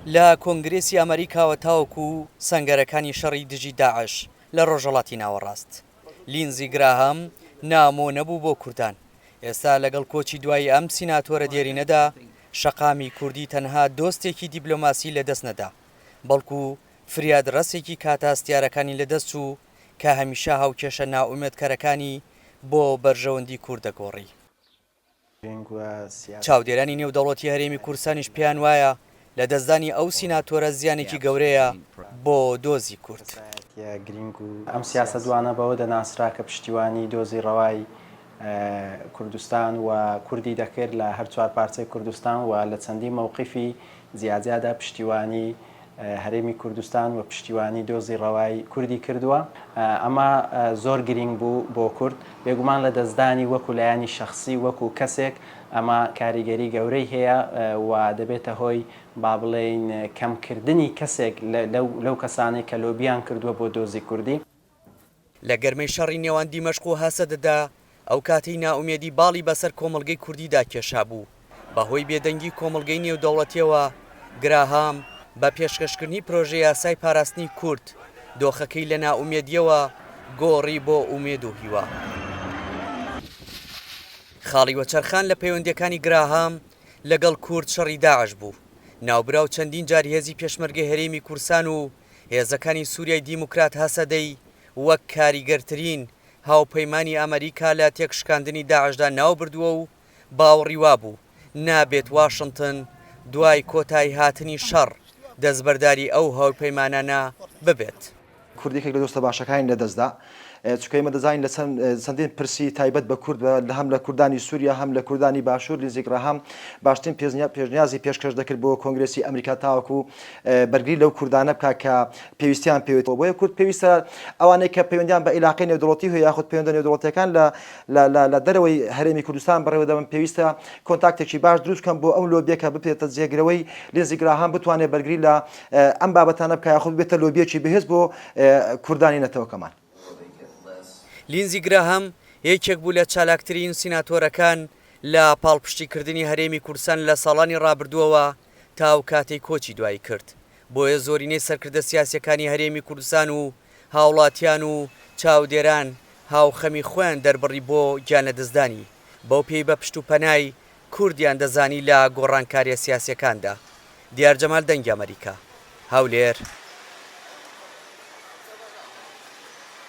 لە کۆنگرێسی ئەمەریکاوە تاوەکو سەنگەرەکانی شەڕی دژی داعش لە ڕۆژهەڵاتی ناوەڕاست. لینزی گراهام نامۆ نەبوو بۆ کوردان. ئێستا لەگەڵ کۆچی دوایی ئەم سیناتۆرە دێرینەدا، شەقامی کوردی تەنها دۆستێکی دیبلۆماسی لەدەست نەدا، بەڵکو فریادڕەسێکی کاتە هەستیارەکانی لەدەست چوو کە هەمیشە هاوکێشە نائومێدکەرەکانی بۆ بەرژەوەندی کورد دەگۆڕی. چاودێرانی نێودەوڵەتی هەرێمی کوردستانیش پێیان وایە لەدەستدانی ئەو سیناتۆرە زیانێکی گەورەیە بۆ دۆزی کورد. ئەم سیاسەتوانە بەوە دەناسرا کە پشتیوانی دۆزی ڕەوای کوردستان و کوردی دەکرد لە هەر چوار پارچەی کوردستان و لە چەندین مەوقیفی جیاجیادا پشتیوانی هەرێمی کوردستان و پشتیوانی دۆزی ڕەوای کوردی کردووە. ئەمە زۆر گرینگ بوو بۆ کورد. بێگومان لە دەستدانی وەکو لایەنی شەخسی وەکو کەسێک ئەمە کاریگەری گەورەی هەیە و دەبێتە هۆی با بڵێین کەمکردنی کەسێک لەو کەسانەی کە لۆبیان کردووە بۆ دۆزی کوردی. لە گەرمەی شەڕی نێوان دیمەشق و هەسەدەدا، ئەو کاتەی نائومێدی باڵی بەسەر کۆمەڵگەی کوردیدا کێشابوو، بەهۆی بێدەنگی کۆمەڵگەی نێودەوڵەتییەوە، گراهام بە پێشکەشکردنی پرۆژەیاسای پاراستنی کورد، دۆخەکەی لە نائومێدییەوە گۆڕی بۆ ئومێد و هیوا. خاڵی وەچەرخان لە پەیوەندییەکانی گراهام لەگەڵ کورد شەڕی داعش بوو. ناوبراو چەندین جار هێزی پێشمەرگەی هەرێمی کوردستان و هێزەکانی سوریای دیموکرات هەسەدەی وەک کاریگەرترین هاوپەیمانی ئەمەریکا لە تێکشکاندنی داعشدا ناوبردووە و باوەڕی وابوو نابێت واشنتن دوای کۆتاییهاتنی شەڕ دەستبەرداری ئەو هاوپەیمانانە ببێت. کورد یەکێک لە دۆستە باشەکانی لەدەستدا، چونکە ئێمە دەزانین لە چەندین پرسی تایبەت بە کورد هەم لە کوردانی سووریا هەم لە کوردانی باشوور لینزی گراهام باشترین پێشنیازی پێشکەش دەکرد بۆ کۆنگرێسی ئەمریکا تاوەکو بەرگری لەو کوردانە بکات کە پێویستیان پێوێت. بۆیە کورد پێویستە ئەوانەی کە پەیوەندیان بە ئیلاقەی نێودەوڵەتی هەیە یاخود پەیوەندە نێودەوڵەتیەکان لە لە دەرەوەی هەرێمی کوردستان بەڕێوە دەبەن پێویستە کۆنتاکتێکی باش دروست بکەن بۆ ئەو لۆبیە کە ببێتە جێگرەوەی لینزی گراهام بتوانێت بەرگری لە ئەم بابەتانە بکات یاخود ببێتە لۆبیەکی بەهێز بۆ کوردانی نەتەوەکەمان. لینزی گراهام یەکێک بوو لە چالاکترین سیناتۆرەکان لە پاڵپشتیکردنی هەرێمی کوردستان لە ساڵانی ڕابردووەوە تا ئەو کاتەی کۆچی دوایی کرد، بۆیە زۆرینەی سەرکردە سیاسییەکانی هەرێمی کوردستان و هاوڵاتیان و چاودێران هاوخەمی خۆیان دەربڕی بۆ گیانلەدەستدانی، بەو پێی بە پشت و پەنای کوردیان دەزانی لە گۆڕانکارییە سیاسییەکاندا. دیار جەمال دەنگی ئەمەریکا، هەولێر.